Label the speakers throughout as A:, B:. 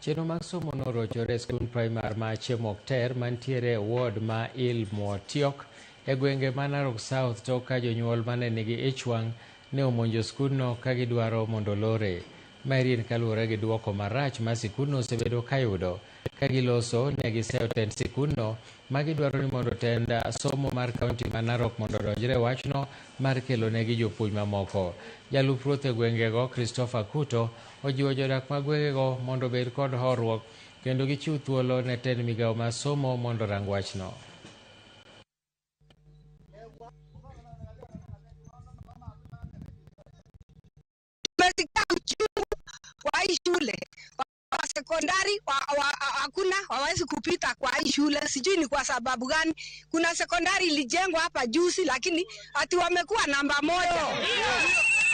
A: Chenro mag somo norochore e skund primar ma Chemokter mantiere e ward ma Ilmotiok e gwenge ma Narok South tok ka jonyuol mane nigi ich wang' ne omonjo skundno ka gidwaro mondo olore. Maeri en kaluwore gi duoko marach ma sikundno osebedo kayudo. Ka giloso, ne giseyo tend sikundno ma gidwaro ni mondo tend somo mar kaunti ma Narok mondo odonjre e wachno mar kelo negi jopuonj mamoko. Jalup ruoth e gwengego, Christopher Kuto, ojiwo jodak ma gwengego mondo obed kod horuok kendo gichiw thuolo ne tend migawo mar somo mondo orang wachno.
B: Tumesikia uchungu kwa hii shule wa sekondari hakuna hawawezi kupita kwa hii shule, sijui ni kwa sababu gani. Kuna sekondari ilijengwa hapa juzi, lakini ati wamekuwa namba moja,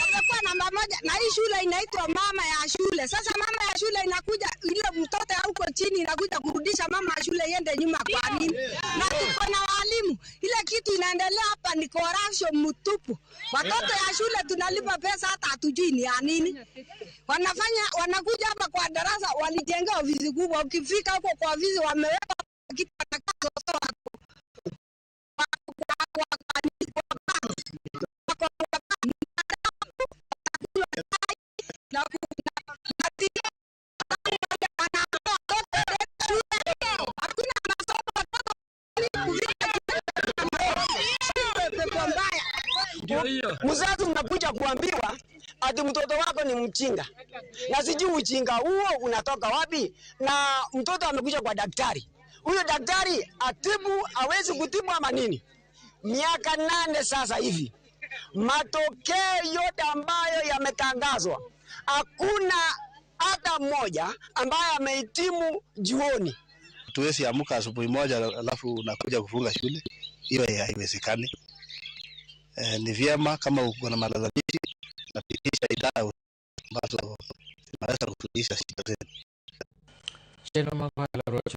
B: wamekuwa namba moja, na hii shule inaitwa mama ya shule. Sasa mama ya shule inakuja, ile mtoto huko chini inakuja kurudisha mama ya shule iende nyuma kwa nini? Na tuko na walimu, ile kitu inaendelea hapa ni corruption mtupu. Watoto ya shule tunalipa pesa hata hatujui ni ya nini wanafanya. Wanakuja hapa kwa darasa, walijenga ofisi kubwa. Ukifika huko kwa ofisi wameweka kitu wanakaa
C: Mzazi unakuja kuambiwa ati mtoto wako ni mchinga, na sijui ujinga huo unatoka wapi. Na mtoto amekuja kwa daktari, huyo daktari atibu awezi kutibu ama nini? Miaka 8 sasa hivi, matokeo yote ambayo yametangazwa, hakuna hata mmoja ambaye amehitimu juoni.
D: Tuwezi amka asubuhi moja alafu unakuja kufunga shule, hiyo haiwezekani. Ni vyema kama uko na malalamishi napitisha idara ambazo zinaweza kusuluhisha shida zetu.
A: Chenro mag ohala rochore.